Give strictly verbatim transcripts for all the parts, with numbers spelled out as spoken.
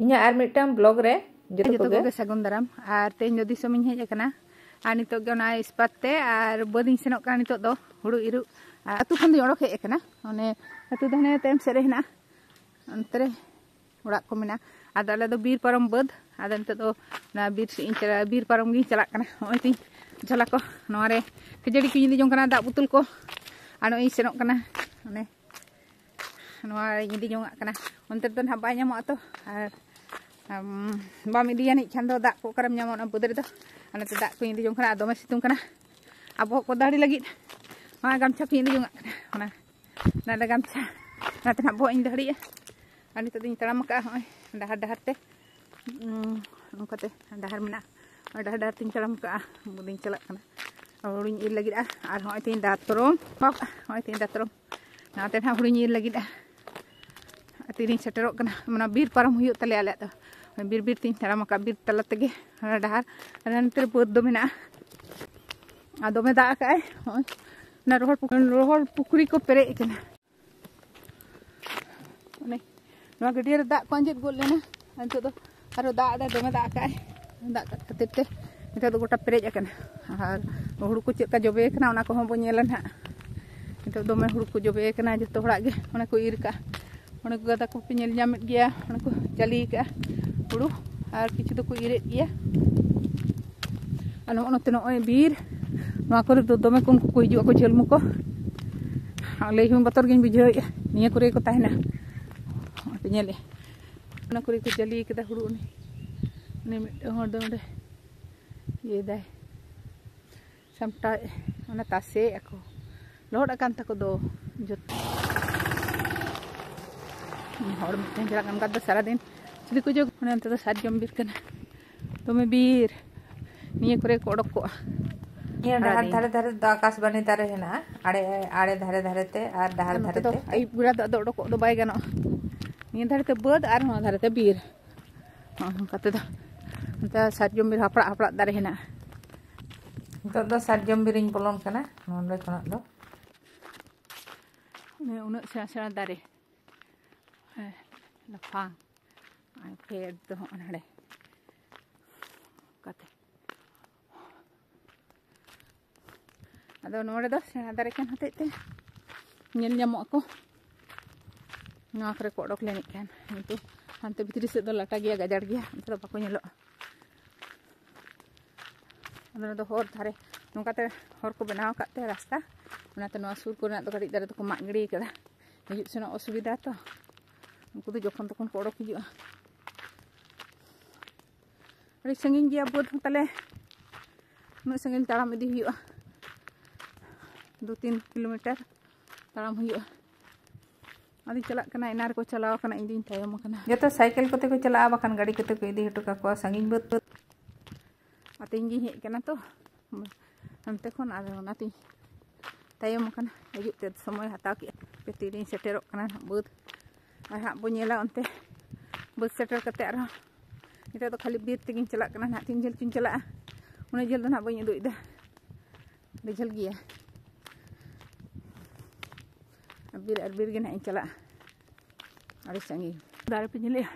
ᱤᱧᱟᱹᱜ ᱟᱨ ᱢᱤᱫᱴᱟᱝ ᱵᱞᱚᱜ ᱨᱮ ᱡᱚᱛᱚ ᱡᱚᱛᱚ ᱠᱚᱜᱮ ᱠᱚᱜᱮ ᱥᱟᱹᱜᱩᱱ ᱫᱟᱨᱟᱢ᱾ ᱟᱨ ᱛᱮᱦᱮᱧ ᱫᱚ ᱫᱤᱥᱚᱢᱤᱧ ᱦᱮᱡ ᱟᱠᱟᱱᱟ, ᱟᱨ ᱱᱤᱛᱚᱜ ᱜᱮ ᱚᱱᱟ ᱤᱥᱯᱟᱛ ᱛᱮ ᱟᱨ ᱵᱟᱹᱫᱤᱧ ᱥᱮᱱᱚᱜ ᱠᱟᱱᱟ᱾ ᱱᱤᱛᱚᱜ ᱫᱚ ᱦᱩᱲᱩ ᱤᱨᱚᱜ, ᱟᱨ ᱟᱹᱛᱩ ᱠᱷᱚᱱ ᱫᱚᱧ ᱚᱰᱚᱠ ᱦᱮᱡ ᱟᱠᱟᱱᱟ᱾ ᱚᱱᱮ ᱟᱹᱛᱩ ᱫᱚ ᱦᱟᱱᱮ ᱛᱟᱭᱚᱢ ᱥᱮᱫ ᱨᱮ ᱦᱮᱱᱟᱜᱼᱟ, ᱚᱱᱛᱮ ᱨᱮ ᱚᱲᱟᱜ ᱠᱚ ᱢᱮᱱᱟᱜᱼᱟ᱾ ᱟᱫᱚ ᱟᱞᱮ ᱫᱚ ᱵᱤᱨ ᱯᱟᱨᱚᱢ ᱵᱟᱹᱫᱽ, ᱟᱫᱚ ᱱᱤᱛᱚᱜ ᱫᱚ ᱚᱱᱟ ᱵᱤᱨ ᱥᱮᱫ ᱤᱧ ᱪᱟᱞᱟᱜ, ᱵᱤᱨ ᱯᱟᱨᱚᱢ ᱜᱤᱧ ᱪᱟᱞᱟᱜ ᱠᱟᱱᱟ᱾ ᱱᱚᱜᱼᱚᱭ ᱛᱤᱧ ᱡᱷᱚᱞᱟ ᱠᱚ, ᱱᱚᱣᱟ ᱨᱮ ᱠᱷᱟᱹᱡᱟᱹᱲᱤ ᱠᱚᱧ ᱤᱫᱤ ᱡᱚᱝ ᱠᱟᱱᱟ, ᱫᱟᱜ ᱵᱳᱛᱚᱞ ᱠᱚ, ᱟᱨ ᱱᱚᱜᱼᱚᱭ ᱤᱧ ᱥᱮᱱᱚᱜ ᱠᱟᱱᱟ᱾ ᱚᱱᱮ ᱱᱚᱣᱟ ᱤᱧ ᱤᱫᱤ ᱡᱚᱝᱟᱜ ᱠᱟᱱᱟ, ᱚᱱᱛᱮ ᱨᱮᱫᱚ ᱱᱟᱦᱟᱜ ᱵᱟᱭ ᱧᱟᱢᱚᱜᱼᱟ ᱛᱚ᱾ ᱟᱨ ᱟᱢ, ᱵᱟᱢ ᱤᱫᱤᱭᱟ ᱟᱹᱱᱤᱡ ᱠᱷᱟᱱ ᱫᱚ ᱫᱟᱜ ᱠᱚ ᱚᱠᱟᱨᱮᱢ ᱧᱟᱢᱟ ᱚᱱᱟ ᱵᱟᱹᱫᱽ ᱨᱮᱫᱚ᱾ ᱚᱱᱟᱛᱮ ᱫᱟᱜ ᱠᱚᱧ ᱤᱫᱤ ᱡᱚᱝ ᱠᱟᱱᱟ, ᱟᱨ ᱫᱚᱢᱮ ᱥᱤᱛᱩᱝ ᱠᱟᱱᱟ᱾ ᱟᱨ ᱵᱚᱦᱚᱜ ᱠᱚ ᱫᱟᱲᱮ ᱞᱟᱹᱜᱤᱫ ᱱᱚᱣᱟ ᱜᱟᱢᱪᱷᱟ ᱠᱚᱧ ᱤᱫᱤ ᱡᱚᱝᱟᱜ ᱠᱟᱱᱟ᱾ ᱚᱱᱟ ᱚᱱᱟᱛᱮ ᱜᱟᱢᱪᱷᱟ, ᱚᱱᱟᱛᱮ ᱱᱟᱦᱟᱜ ᱵᱚᱦᱚᱜ ᱤᱧ ᱫᱟᱹᱦᱲᱤᱭᱮᱜᱼᱟ᱾ ᱟᱨ ᱱᱤᱛᱚᱜ ᱫᱚᱧ ᱛᱟᱲᱟᱢ ᱟᱠᱟᱫᱼᱟ ᱦᱚᱸᱜᱼᱚᱭ ᱰᱟᱦᱟᱨ ᱰᱟᱦᱟᱨ ᱛᱮ᱾ ᱩᱸ, ᱱᱚᱝᱠᱟᱛᱮ ᱰᱟᱦᱟᱨ ᱢᱮᱱᱟᱜᱼᱟ, ᱚᱱᱟ ᱰᱟᱦᱟᱨ ᱰᱟᱦᱟᱨ ᱛᱮᱧ ᱛᱟᱲᱟᱢ ᱟᱠᱟᱫᱼᱟ᱾ ᱵᱟᱹᱫᱤᱧ ᱪᱟᱞᱟᱜ ᱠᱟᱱᱟ, ᱦᱩᱲᱩᱧ ᱤᱨ ᱞᱟᱹᱜᱤᱫᱼᱟ᱾ ᱟᱨ ᱦᱚᱸᱜᱼᱚᱭ ᱛᱤᱧ ᱫᱟᱛᱨᱚᱢ, ᱦᱚᱸᱜᱼᱚᱭ ᱛᱤᱧ ᱫᱟᱛᱨᱚᱢ, ᱱᱚᱛᱮ ᱱᱟᱦᱟᱜ ᱦᱩᱲᱩᱧ ᱤᱨ ᱞᱟᱹᱜᱤᱫᱼᱟ᱾ ᱛᱤᱨᱤᱧ ᱥᱮᱴᱮᱨᱚᱜ ᱠᱟᱱᱟ, ᱢᱟᱱᱮ ᱵᱤᱨ ᱯᱟᱨᱚᱢ ᱦᱩᱭᱩᱜ ᱛᱟᱞᱮᱭᱟ ᱟᱞᱮᱭᱟᱜ ᱫᱚ᱾ ᱵᱤᱨ ᱵᱤᱨ ᱛᱤᱧ ᱛᱟᱲᱟᱢ ᱟᱠᱟᱫ, ᱵᱤᱨ ᱛᱟᱞᱟ ᱛᱮᱜᱮ ᱚᱱᱟ ᱰᱟᱦᱟᱨ᱾ ᱟᱨ ᱱᱚᱛᱮ ᱨᱮ ᱵᱟᱹᱫᱽ ᱫᱚ ᱢᱮᱱᱟᱜᱼᱟ᱾ ᱟᱨ ᱫᱚᱢᱮ ᱫᱟᱜ ᱟᱠᱟᱫᱼᱟᱭ, ᱦᱚᱸᱜᱼᱚᱭ ᱚᱱᱟ ᱨᱚᱦᱚᱲ ᱯᱩᱠᱷᱨᱤ, ᱨᱚᱦᱚᱲ ᱯᱩᱠᱷᱨᱤ ᱠᱚ ᱯᱮᱨᱮᱡ ᱟᱠᱟᱱᱟ᱾ ᱚᱱᱮ ᱱᱚᱣᱟ ᱜᱟᱹᱰᱭᱟᱹ ᱨᱮ ᱫᱟᱜ ᱠᱚ ᱟᱸᱡᱮᱫ ᱜᱚᱫ ᱞᱮᱱᱟ, ᱟᱨ ᱱᱤᱛᱚᱜ ᱫᱚ ᱟᱨᱚ ᱫᱟᱜ ᱮᱫᱟᱭ, ᱫᱚᱢᱮ ᱫᱟᱜ ᱟᱠᱟᱫᱼᱟᱭ᱾ ᱫᱟᱜ ᱠᱟᱜ ᱠᱷᱟᱹᱛᱤᱨ ᱛᱮ ᱱᱤᱛᱚᱜ ᱫᱚ ᱜᱚᱴᱟ ᱯᱮᱨᱮᱡ ᱟᱠᱟᱱᱟ᱾ ᱟᱨ ᱦᱩᱲᱩ ᱠᱚ ᱪᱮᱫ ᱞᱮᱠᱟ ᱡᱚᱵᱮ ᱟᱠᱟᱱᱟ, ᱚᱱᱟ ᱠᱚᱦᱚᱸ ᱵᱚᱱ ᱧᱮᱞᱟ ᱱᱟᱦᱟᱜ᱾ ᱱᱤᱛᱚᱜ ᱫᱚᱢᱮ ᱦᱩᱲᱩ ᱠᱚ ᱡᱚᱵᱮ ᱟᱠᱟᱱᱟ, ᱡᱚᱛᱚ ᱦᱚᱲᱟᱜ ᱜᱮ ᱚᱱᱟ ᱠᱚ ᱤᱨ ᱠᱟᱜᱼᱟ᱾ ᱚᱱᱟ ᱠᱚ ᱜᱟᱫᱟ ᱠᱚᱯᱮ ᱧᱮᱞ ᱧᱟᱢᱮᱫ ᱜᱮᱭᱟ, ᱚᱱᱟ ᱠᱚ ᱡᱟᱹᱞᱤ ᱠᱟᱜᱼᱟ ᱦᱩᱲᱩ, ᱟᱨ ᱠᱤᱪᱷᱩ ᱫᱚᱠᱚ ᱤᱨᱮᱫ ᱜᱮᱭᱟ᱾ ᱟᱨ ᱱᱚᱜᱼᱚ ᱱᱚᱛᱮ ᱱᱚᱜᱼᱚᱭ ᱵᱤᱨ, ᱱᱚᱣᱟ ᱠᱚᱨᱮ ᱫᱚ ᱫᱚᱢᱮ ᱠᱚ, ᱩᱱᱠᱩ ᱠᱚ ᱦᱤᱡᱩᱜᱼᱟ ᱠᱚ, ᱡᱷᱟᱹᱞᱢᱩ ᱠᱚ᱾ ᱞᱟᱹᱭ ᱦᱚᱸ ᱵᱚᱛᱚᱨ ᱜᱤᱧ ᱵᱩᱡᱷᱟᱹᱣᱮᱫᱼᱟ, ᱱᱤᱭᱟᱹ ᱠᱚᱨᱮ ᱜᱮᱠᱚ ᱛᱟᱦᱮᱱᱟ᱾ ᱧᱮᱞᱮᱫᱼᱟ, ᱚᱱᱟ ᱠᱚᱨᱮ ᱠᱚ ᱡᱟᱹᱞᱤ ᱠᱟᱫᱟ ᱦᱩᱲᱩ᱾ ᱩᱱᱤ, ᱩᱱᱤ ᱢᱤᱫᱴᱟᱝ ᱦᱚᱲ ᱫᱚ ᱚᱸᱰᱮ ᱤᱭᱟᱹᱭ ᱫᱟᱭ, ᱥᱟᱢᱴᱟᱣᱮᱫ, ᱚᱱᱟ ᱛᱟᱥᱮᱭᱮᱫ ᱟᱠᱚ, ᱞᱚᱦᱚᱫ ᱟᱠᱟᱱ ᱛᱟᱠᱚ ᱫᱚ ᱡᱚᱛᱚ᱾ ᱦᱚᱲ ᱢᱤᱫᱴᱮᱱ ᱪᱟᱞᱟᱜ ᱠᱟᱱᱟ, ᱚᱱᱠᱟ ᱫᱚ ᱥᱟᱨᱟᱫᱤᱱ ᱪᱤᱞᱤ ᱠᱚ ᱡᱚᱜ, ᱚᱱᱮ ᱚᱱᱛᱮ ᱫᱚ ᱥᱟᱨᱡᱚᱢ ᱵᱤᱨ ᱠᱟᱱᱟ, ᱫᱚᱢᱮ ᱵᱤᱨ, ᱱᱤᱭᱟᱹ ᱠᱚᱨᱮ ᱠᱚ ᱚᱰᱚᱠ ᱠᱚᱜᱼᱟ᱾ ᱱᱤᱭᱟᱹ ᱰᱟᱦᱟᱨ ᱥᱟᱨᱟᱫᱤᱱ᱾ ᱫᱷᱟᱨᱮ ᱫᱷᱟᱨᱮ ᱫᱚ ᱟᱠᱟᱥᱵᱟᱱᱤ ᱫᱟᱨᱮ ᱦᱮᱱᱟᱜᱼᱟ, ᱟᱲᱮ, ᱟᱲᱮ ᱫᱷᱟᱨᱮ ᱫᱷᱟᱨᱮ ᱛᱮ ᱟᱨ ᱰᱟᱦᱟᱨ ᱟᱨ ᱱᱚᱛᱮ ᱫᱷᱟᱨᱮ ᱫᱚ ᱛᱮ᱾ ᱟᱹᱭᱩᱵ ᱵᱮᱲᱟ ᱫᱚ ᱟᱫᱚ ᱚᱰᱚᱠᱚᱜ ᱫᱚ ᱵᱟᱭ ᱜᱟᱱᱚᱜᱼᱟ᱾ ᱱᱤᱭᱟᱹ ᱫᱷᱟᱨᱮ ᱛᱮ ᱵᱟᱹᱫᱽ ᱟᱨ ᱱᱚᱣᱟ ᱫᱷᱟᱨᱮ ᱛᱮ ᱵᱤᱨ᱾ ᱱᱚᱜᱼᱚ ᱱᱚᱝᱠᱟ ᱛᱮᱫᱚ ᱱᱚᱛᱮ ᱥᱟᱨᱡᱚᱢ ᱵᱤᱨ ᱦᱟᱯᱲᱟᱜ ᱦᱟᱯᱲᱟᱜ ᱫᱟᱨᱮ ᱦᱮᱱᱟᱜᱼᱟ᱾ ᱱᱤᱛᱚᱜ ᱫᱚ ᱥᱟᱨᱡᱚᱢ ᱵᱤᱨᱤᱧ ᱵᱚᱞᱚᱱ ᱠᱟᱱᱟ ᱱᱚᱸᱰᱮ ᱠᱷᱚᱱᱟᱜ ᱫᱚ᱾ ᱚᱱᱮ ᱩᱱᱟᱹᱜ ᱥᱮᱬᱟ ᱥᱮᱬᱟ ᱫᱟᱨᱮ᱾ ᱦᱮᱸ, ᱞᱟᱯᱷᱟᱝ᱾ ᱟᱨ ᱯᱷᱮᱰ ᱫᱚ ᱦᱚᱸᱜᱼᱚ ᱱᱚᱰᱮ ᱠᱟᱛᱮ᱾ ᱟᱫᱚ ᱱᱚᱰᱮ ᱫᱚ ᱥᱮᱬᱟ ᱫᱟᱨᱮ ᱠᱟᱱ ᱦᱚᱛᱮᱡ ᱛᱮ ᱧᱮᱞ ᱧᱟᱢᱚᱜ ᱟᱠᱚ᱾ ᱱᱚᱣᱟ ᱠᱚᱨᱮ ᱠᱚ ᱚᱰᱚᱠ ᱞᱮᱱ ᱠᱷᱟᱱ, ᱠᱤᱱᱛᱩ ᱦᱟᱱᱛᱮ ᱵᱷᱤᱛᱨᱤ ᱥᱮᱫ ᱫᱚ ᱞᱟᱴᱟ ᱜᱮᱭᱟ, ᱜᱟᱡᱟᱲ ᱜᱮᱭᱟ, ᱚᱱᱛᱮ ᱫᱚ ᱵᱟᱠᱚ ᱧᱮᱞᱚᱜᱼᱟ᱾ ᱟᱫᱚ ᱱᱚᱣᱟ ᱫᱚ ᱦᱚᱨ ᱫᱷᱟᱨᱮ, ᱱᱚᱝᱠᱟᱛᱮ ᱦᱚᱨ ᱠᱚ ᱵᱮᱱᱟᱣ ᱟᱠᱟᱫ ᱛᱮ ᱨᱟᱥᱛᱟ, ᱚᱱᱟᱛᱮ ᱱᱚᱣᱟ ᱥᱩᱨ ᱠᱚᱨᱮᱱᱟᱜ ᱫᱚ ᱠᱟᱹᱴᱤᱡ ᱫᱟᱨᱮ ᱫᱚᱠᱚ ᱢᱟᱜ ᱜᱤᱰᱤ ᱠᱟᱫᱟ᱾ ᱦᱤᱡᱩᱜ ᱥᱮᱱᱚᱜ ᱚᱥᱩᱵᱤᱫᱷᱟ ᱛᱚ, ᱩᱱᱠᱩ ᱫᱚ ᱡᱚᱠᱷᱚᱱ ᱛᱚᱠᱷᱚᱱ ᱠᱚ ᱚᱰᱚᱠ ᱦᱤᱡᱩᱜᱼᱟ᱾ ᱟᱹᱰᱤ ᱥᱟᱺᱜᱤᱧ ᱜᱮᱭᱟ ᱵᱟᱹᱫᱽ ᱦᱚᱸ ᱛᱟᱞᱮ, ᱩᱱᱟᱹᱜ ᱥᱟᱺᱜᱤᱧ ᱛᱟᱲᱟᱢ ᱤᱫᱤ ᱦᱩᱭᱩᱜᱼᱟ, ᱫᱩ ᱛᱤᱱ ᱠᱤᱞᱳᱢᱤᱴᱟᱨ ᱛᱟᱲᱟᱢ ᱦᱩᱭᱩᱜᱼᱟ᱾ ᱟᱫᱚᱧ ᱪᱟᱞᱟᱜ ᱠᱟᱱᱟ, ᱮᱱᱟᱝ ᱨᱮᱠᱚ ᱪᱟᱞᱟᱣ ᱟᱠᱟᱱᱟ, ᱤᱧ ᱫᱩᱧ ᱛᱟᱭᱚᱢ ᱟᱠᱟᱱᱟ᱾ ᱡᱚᱛᱚ ᱥᱟᱭᱠᱮᱞ ᱠᱚᱛᱮ ᱠᱚ ᱪᱟᱞᱟᱜᱼᱟ, ᱵᱟᱠᱷᱟᱱ ᱜᱟᱹᱰᱤ ᱠᱚᱛᱮ ᱠᱚ ᱤᱫᱤ ᱦᱚᱴᱚ ᱠᱟᱠᱚᱣᱟ ᱥᱟᱺᱜᱤᱧ ᱵᱟᱹᱫᱽ᱾ ᱟᱛᱮᱧ ᱜᱤᱧ ᱦᱮᱡ ᱠᱟᱱᱟ ᱛᱚ ᱚᱱᱛᱮ ᱠᱷᱚᱱ, ᱟᱫᱚ ᱚᱱᱟᱛᱤᱧ ᱛᱟᱭᱚᱢ ᱟᱠᱟᱱᱟ᱾ ᱦᱤᱡᱩᱜ ᱛᱮ ᱥᱚᱢᱚᱭ ᱦᱟᱛᱟᱣ ᱠᱮᱫᱼᱟ᱾ ᱦᱟᱯᱮ ᱛᱤᱨᱤᱧ ᱥᱮᱴᱮᱨᱚᱜ ᱠᱟᱱᱟ ᱱᱟᱦᱟᱜ ᱵᱟᱹᱫᱽ᱾ ᱟᱨ ᱦᱟᱸᱜ ᱵᱚ ᱧᱮᱞᱟ ᱚᱱᱛᱮ ᱵᱟᱹᱫᱽ ᱥᱮᱴᱮᱨ ᱠᱟᱛᱮ ᱟᱨᱦᱚᱸ᱾ ᱱᱤᱛᱚᱜ ᱫᱚ ᱠᱷᱟᱹᱞᱤ ᱵᱤᱨ ᱛᱮᱜᱤᱧ ᱪᱟᱞᱟᱜ ᱠᱟᱱᱟ ᱱᱟᱦᱟᱜ᱾ ᱛᱤᱱ ᱡᱷᱟᱹᱞ ᱪᱚᱧ ᱪᱟᱞᱟᱜᱼᱟ, ᱩᱱᱟᱹᱜ ᱡᱷᱟᱹᱞ ᱫᱚ ᱱᱟᱦᱟᱜ ᱵᱟᱹᱧ ᱩᱫᱩᱜ ᱮᱫᱟ᱾ ᱟᱹᱰᱤ ᱡᱷᱟᱹᱞ ᱜᱮᱭᱟ᱾ ᱵᱤᱨ ᱟᱨ ᱵᱤᱨ ᱜᱮ ᱱᱟᱦᱟᱜ ᱤᱧ ᱪᱟᱞᱟᱜᱼᱟ, ᱟᱹᱰᱤ ᱥᱟᱺᱜᱤᱧ᱾ ᱫᱟᱨᱮ ᱯᱮ ᱧᱮᱞᱮᱜᱼᱟ?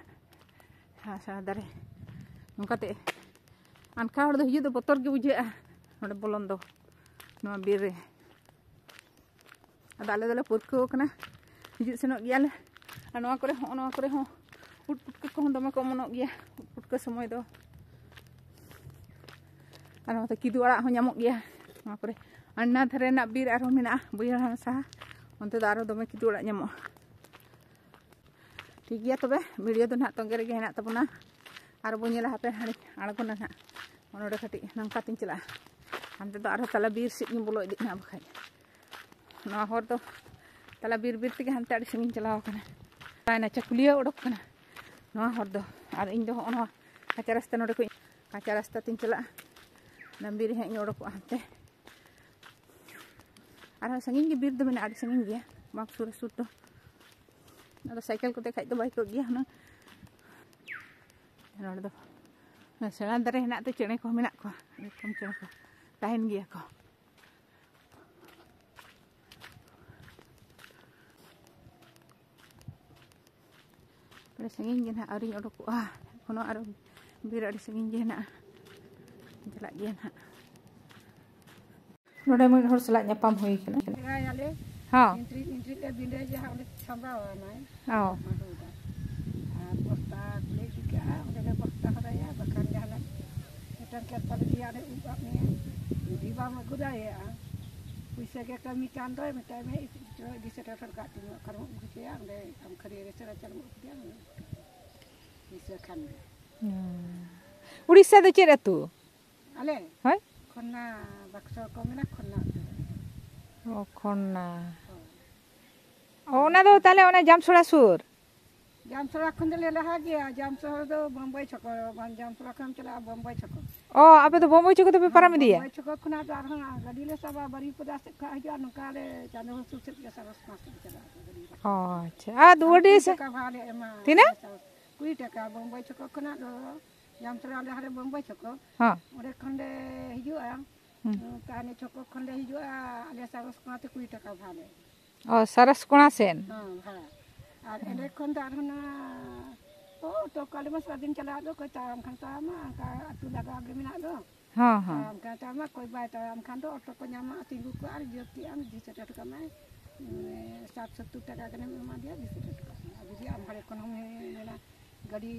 ᱥᱮᱬᱟ ᱥᱮᱬᱟ ᱫᱟᱨᱮ᱾ ᱱᱚᱝᱠᱟᱛᱮ ᱟᱱᱠᱷᱟ ᱦᱚᱲ ᱫᱚ ᱦᱤᱡᱩᱜ ᱫᱚ ᱵᱚᱛᱚᱨ ᱜᱮ ᱵᱩᱡᱷᱟᱹᱜᱼᱟ, ᱱᱚᱰᱮ ᱵᱚᱞᱚᱱ ᱫᱚ, ᱱᱚᱣᱟ ᱵᱤᱨ ᱨᱮ᱾ ᱟᱫᱚ ᱟᱞᱮ ᱫᱚᱞᱮ ᱯᱟᱹᱨᱠᱟᱹᱣ ᱠᱟᱱᱟ, ᱦᱤᱡᱩᱜ ᱥᱮᱱᱚᱜ ᱜᱮᱭᱟᱞᱮ᱾ ᱟᱨ ᱱᱚᱣᱟ ᱠᱚᱨᱮ ᱦᱚᱸ, ᱱᱚᱣᱟ ᱠᱚᱨᱮ ᱦᱚᱸ ᱩᱫ ᱯᱩᱴᱠᱟᱹ ᱠᱚᱦᱚᱸ ᱫᱚᱢᱮ ᱠᱚ ᱚᱢᱚᱱᱚᱜ ᱜᱮᱭᱟ, ᱩᱫ ᱯᱩᱴᱠᱟᱹ ᱥᱚᱢᱚᱭ ᱫᱚ᱾ ᱟᱨ ᱱᱚᱛᱮ ᱠᱤᱫᱩ ᱟᱲᱟᱜ ᱦᱚᱸ ᱧᱟᱢᱚᱜ ᱜᱮᱭᱟ ᱱᱚᱣᱟ ᱠᱚᱨᱮ᱾ ᱟᱨ ᱚᱱᱟ ᱫᱷᱟᱨᱮ ᱨᱮᱱᱟᱜ ᱵᱤᱨ ᱟᱨᱦᱚᱸ ᱢᱮᱱᱟᱜᱼᱟ, ᱵᱟᱹᱭᱦᱟᱹᱲ ᱦᱟᱱᱟ ᱥᱟᱦᱟ, ᱚᱱᱛᱮ ᱫᱚ ᱟᱨᱦᱚᱸ ᱫᱚᱢᱮ ᱠᱤᱫᱩ ᱟᱲᱟᱜ ᱧᱟᱢᱚᱜᱼᱟ᱾ ᱴᱷᱤᱠ ᱜᱮᱭᱟ, ᱛᱚᱵᱮ ᱵᱷᱤᱰᱤᱭᱳ ᱫᱚ ᱱᱟᱦᱟᱜ ᱛᱚᱸᱜᱮ ᱨᱮᱜᱮ ᱦᱮᱱᱟᱜ ᱛᱟᱵᱚᱱᱟ᱾ ᱟᱨ ᱵᱚᱱ ᱧᱮᱞᱟ, ᱦᱟᱯᱮ ᱦᱟᱸᱰᱮ ᱟᱬᱜᱚᱱᱟ ᱱᱟᱦᱟᱜ, ᱱᱚᱰᱮ ᱠᱟᱹᱴᱤᱡ ᱱᱚᱝᱠᱟ ᱛᱤᱧ ᱪᱟᱞᱟᱜᱼᱟ᱾ ᱦᱟᱱᱛᱮ ᱫᱚ ᱟᱨᱦᱚᱸ ᱛᱟᱞᱟ ᱵᱤᱨ ᱥᱮᱫ ᱤᱧ ᱵᱚᱞᱚ ᱤᱫᱤᱜ ᱱᱟᱦᱟᱜ ᱵᱟᱠᱷᱟᱡ᱾ ᱱᱚᱣᱟ ᱦᱚᱨ ᱫᱚ ᱛᱟᱞᱟ ᱵᱤᱨ ᱵᱤᱨ ᱛᱮᱜᱮ ᱦᱟᱱᱛᱮ ᱟᱹᱰᱤ ᱥᱟᱺᱜᱤᱧ ᱪᱟᱞᱟᱣ ᱠᱟᱱᱟ᱾ ᱛᱟᱭᱱᱟ ᱪᱟᱹᱠᱩᱞᱤᱭᱟᱹ ᱚᱰᱚᱠ ᱠᱟᱱᱟ ᱱᱚᱣᱟ ᱦᱚᱨ ᱫᱚ᱾ ᱟᱨ ᱤᱧ ᱫᱚ ᱦᱚᱸᱜᱼᱚ ᱱᱚᱣᱟ ᱠᱟᱸᱪᱟ ᱨᱟᱥᱛᱟ, ᱱᱚᱰᱮ ᱠᱷᱚᱡ ᱠᱟᱸᱪᱟ ᱨᱟᱥᱛᱟ ᱛᱤᱧ ᱪᱟᱞᱟᱜᱼᱟ᱾ ᱰᱟᱹᱢᱵᱤ ᱨᱮ ᱦᱟᱸᱜ ᱤᱧ ᱚᱰᱚᱠᱚᱜᱼᱟ ᱦᱟᱱᱛᱮ᱾ ᱟᱨᱦᱚᱸ ᱥᱟᱺᱜᱤᱧ ᱜᱮ ᱵᱤᱨ ᱫᱚ ᱢᱮᱱᱟᱜᱼᱟ, ᱟᱹᱰᱤ ᱥᱟᱺᱜᱤᱧ ᱜᱮᱭᱟ, ᱵᱟᱝ ᱥᱩᱨ ᱥᱩᱨ ᱫᱚ᱾ ᱟᱫᱚ ᱥᱟᱭᱠᱮᱞ ᱠᱚᱛᱮ ᱠᱷᱟᱡ ᱫᱚ ᱵᱟᱭ ᱟᱹᱭᱠᱟᱹᱜ ᱜᱮᱭᱟ ᱦᱩᱱᱟᱹᱝ᱾ ᱱᱚᱰᱮ ᱫᱚ ᱥᱮᱬᱟ ᱫᱟᱨᱮ ᱦᱮᱱᱟᱜ ᱛᱮ ᱪᱮᱬᱮ ᱠᱚᱦᱚᱸ ᱢᱮᱱᱟᱜ ᱠᱚᱣᱟ, ᱟᱹᱰᱤ ᱨᱚᱠᱚᱢ ᱪᱮᱬᱮ ᱠᱚ ᱛᱟᱦᱮᱱ ᱜᱮᱭᱟ ᱠᱚ᱾ ᱟᱹᱰᱤ ᱥᱟᱺᱜᱤᱧ ᱜᱮ ᱱᱟᱦᱟᱜ, ᱟᱹᱣᱨᱤᱧ ᱚᱰᱚᱠᱚᱜᱼᱟ᱾ ᱮᱠᱷᱚᱱᱳ ᱟᱨᱚ ᱵᱤᱨ ᱟᱹᱰᱤ ᱥᱟᱺᱜᱤᱧ ᱜᱮ ᱦᱮᱱᱟᱜᱼᱟ, ᱪᱟᱞᱟᱜ ᱜᱮᱭᱟ ᱱᱟᱦᱟᱜ᱾ ᱱᱚᱰᱮ ᱢᱤᱫ ᱦᱚᱲ ᱥᱟᱞᱟᱜ ᱧᱟᱯᱟᱢ ᱦᱩᱭ ᱠᱟᱱᱟ᱾ ᱥᱮᱬᱟᱭᱟᱞᱮ᱾ ᱦᱚᱸ᱾ ᱤᱱᱴᱨᱤ ᱤᱱᱴᱨᱤ ᱞᱮ ᱵᱤᱸᱰᱟᱹ ᱡᱟᱦᱟᱸ ᱚᱸᱰᱮ ᱥᱟᱢᱵᱟᱣ ᱟᱢᱟᱭ᱾ ᱦᱚᱸ᱾ ᱢᱟᱹᱦᱩ ᱫᱚ᱾ ᱟᱨ ᱵᱚᱥᱛᱟ ᱞᱮ ᱤᱫᱤ ᱠᱟᱜᱼᱟ, ᱚᱸᱰᱮ ᱞᱮ ᱵᱚᱥᱛᱟ ᱦᱚᱨᱟᱭᱟ, ᱵᱟᱠᱷᱟᱱ ᱡᱟᱦᱟᱱᱟᱜ ᱢᱤᱫᱴᱟᱝ ᱠᱮᱨᱯᱟᱞ ᱤᱫᱤᱭᱟ, ᱚᱸᱰᱮ ᱩᱵ ᱟᱫ ᱢᱮᱭᱟ᱾ ᱡᱩᱫᱤ ᱵᱟᱢ ᱟᱹᱜᱩ ᱫᱟᱲᱮᱭᱟᱜᱼᱟ, ᱯᱩᱭᱥᱟᱹ ᱜᱮ ᱠᱟᱹᱢᱤ ᱠᱟᱱ ᱫᱚᱭ ᱢᱮᱛᱟᱭ ᱢᱮ, ᱤᱫᱤ ᱥᱮᱴᱮᱨ ᱦᱚᱴᱚ ᱠᱟᱜ ᱛᱤᱧ ᱢᱮ, ᱚᱠᱟᱨᱮᱢ ᱟᱹᱜᱩ ᱦᱚᱪᱚᱭᱟ, ᱚᱸᱰᱮ ᱟᱢ ᱠᱷᱟᱹᱨᱟᱹᱭ ᱨᱮ ᱥᱮ ᱨᱟᱪᱟᱨᱮᱢ ᱟᱹᱜᱩ ᱠᱮᱫᱮᱭᱟ, ᱚᱸᱰᱮ ᱯᱩᱭᱥᱟᱹ ᱠᱷᱟᱱ ᱜᱮ᱾ ᱦᱩᱸ᱾ ᱩᱲᱤᱥᱥᱟ ᱫᱚ ᱪᱮᱫ ᱟᱹᱛᱩ? ᱟᱞᱮ? ᱦᱳᱭ᱾ ᱠᱷᱚᱱᱱᱟ ᱵᱟᱠᱥᱚ ᱠᱚ ᱢᱮᱱᱟ, ᱠᱷᱚᱱᱱᱟ ᱟᱹᱛᱩ ᱨᱮ᱾ ᱚ, ᱠᱷᱚᱱᱱᱟ᱾ ᱦᱳᱭ᱾ ᱚ, ᱚᱱᱟ ᱫᱚ ᱛᱟᱦᱞᱮ ᱚᱱᱟ ᱡᱟᱢᱥᱚᱲᱟ ᱥᱩᱨ? ᱡᱟᱢᱥᱚᱲᱟ ᱠᱷᱚᱱ ᱫᱚᱞᱮ ᱞᱟᱦᱟ ᱜᱮᱭᱟ᱾ ᱡᱟᱢᱥᱚᱲᱟ ᱫᱚ ᱵᱚᱢᱵᱟᱭ ᱪᱷᱚᱠᱚ, ᱵᱟᱝ, ᱡᱟᱢᱥᱚᱲᱟ ᱠᱷᱚᱱ ᱪᱟᱞᱟᱜᱼᱟ ᱵᱚᱢᱵᱟᱭ ᱪᱷᱚᱠᱚ᱾ ᱚ, ᱟᱯᱮ ᱫᱚ ᱵᱚᱢᱵᱟᱭ ᱪᱷᱚᱠᱚ ᱫᱚᱯᱮ ᱯᱟᱨᱚᱢ ᱤᱫᱤᱭᱟ? ᱵᱚᱢᱵᱟᱭ ᱪᱷᱚᱠᱚ ᱠᱷᱚᱱᱟᱜ ᱫᱚ ᱟᱨᱦᱚᱸ ᱜᱟᱹᱰᱤ ᱞᱮ ᱥᱟᱵᱟ, ᱵᱟᱨᱤᱯᱟᱫᱟ ᱥᱮᱫ ᱠᱷᱚᱱ ᱦᱤᱡᱩᱜᱼᱟ, ᱱᱚᱝᱠᱟ ᱞᱮ ᱪᱟᱸᱫᱚ ᱥᱩᱨ ᱥᱮᱫ ᱜᱮ ᱥᱟᱨᱚᱥ ᱯᱟᱸᱪ ᱥᱮᱫ ᱪᱟᱞᱟᱜᱼᱟ ᱜᱟᱹᱰᱤ᱾ ᱚ, ᱟᱪᱪᱷᱟ᱾ ᱟᱨ ᱫᱩᱣᱟᱹᱰᱤ ᱠᱩᱲᱤ ᱥᱮᱫ? ᱴᱟᱠᱟ ᱵᱷᱟᱲᱟ ᱞᱮ ᱮᱢᱟ᱾ ᱛᱤᱱᱟᱹᱜ? ᱥᱟᱨᱚᱥ, ᱠᱩᱲᱤ ᱴᱟᱠᱟ᱾ ᱵᱚᱢᱵᱟᱭ ᱪᱷᱚᱠᱚ ᱠᱷᱚᱱᱟᱜ ᱫᱚ, ᱡᱟᱢᱥᱚᱲᱟ ᱞᱟᱦᱟᱨᱮ ᱵᱚᱢᱵᱟᱭ ᱪᱷᱚᱠᱚ, ᱦᱚᱸ᱾ ᱚᱸᱰᱮ ᱠᱷᱚᱱ ᱞᱮ ᱦᱤᱡᱩᱜᱼᱟ᱾ ᱦᱩᱸ᱾ ᱛᱟᱦᱞᱮ ᱪᱷᱚᱠᱚ ᱠᱷᱚᱱ ᱞᱮ ᱦᱤᱡᱩᱜᱼᱟ, ᱟᱞᱮ ᱥᱟᱨᱚᱥ ᱠᱚᱲᱟᱛᱮ ᱠᱩᱲᱤ ᱴᱟᱠᱟ ᱵᱷᱟᱲᱟ ᱞᱮ ᱮᱢᱟ᱾ ᱚ, ᱥᱟᱨᱚᱥ ᱠᱚᱲᱟ ᱥᱮᱱ? ᱦᱮᱸ, ᱵᱷᱟᱲᱟ᱾ ᱟᱨ ᱦᱮᱸ᱾ ᱚᱸᱰᱮ ᱠᱷᱚᱱ ᱫᱚ ᱟᱨᱦᱚᱸ ᱱᱟ, ᱚ, ᱛᱚ, ᱠᱟᱞᱤ ᱢᱟᱥ ᱟᱹᱫᱤᱱ ᱪᱟᱞᱟᱜ ᱫᱚ, ᱚᱠᱚᱭ ᱛᱟᱲᱟᱢ ᱠᱷᱟᱱ ᱛᱟᱲᱟᱢᱟ, ᱚᱱᱠᱟ ᱟᱹᱛᱩ ᱞᱟᱜᱟᱣ ᱜᱮ ᱢᱮᱱᱟᱜ ᱫᱚ᱾ ᱦᱚᱸ, ᱦᱚᱸ᱾ ᱛᱟᱲᱟᱢ ᱠᱷᱟᱱ ᱛᱟᱲᱟᱢᱟ, ᱚᱠᱚᱭ ᱵᱟᱭ ᱛᱟᱲᱟᱢ ᱠᱷᱟᱱ ᱫᱚ ᱚᱴᱳ ᱠᱚ ᱧᱟᱢᱟ, ᱛᱤᱸᱜᱩ ᱠᱚ ᱟᱨ ᱡᱳᱨ ᱠᱮᱜ ᱟᱢ, ᱤᱫᱤ ᱥᱮᱴᱮᱨ ᱦᱚᱴᱚ ᱠᱟᱜ ᱢᱟᱭ᱾ ᱩᱸ, ᱥᱟᱴ ᱥᱚᱛᱛᱚᱨ ᱴᱟᱠᱟ ᱜᱟᱱᱮᱢ ᱮᱢᱟ ᱫᱮᱭᱟ, ᱤᱫᱤ ᱥᱮᱴᱮᱨ ᱦᱚᱴᱚ ᱠᱟᱜ ᱢᱟᱭ᱾ ᱟᱨ ᱡᱩᱫᱤ ᱟᱢ ᱦᱟᱸᱰᱮ ᱠᱷᱚᱱ ᱦᱚᱸᱢ ᱢᱮᱱᱟ, ᱜᱟᱹᱰᱤ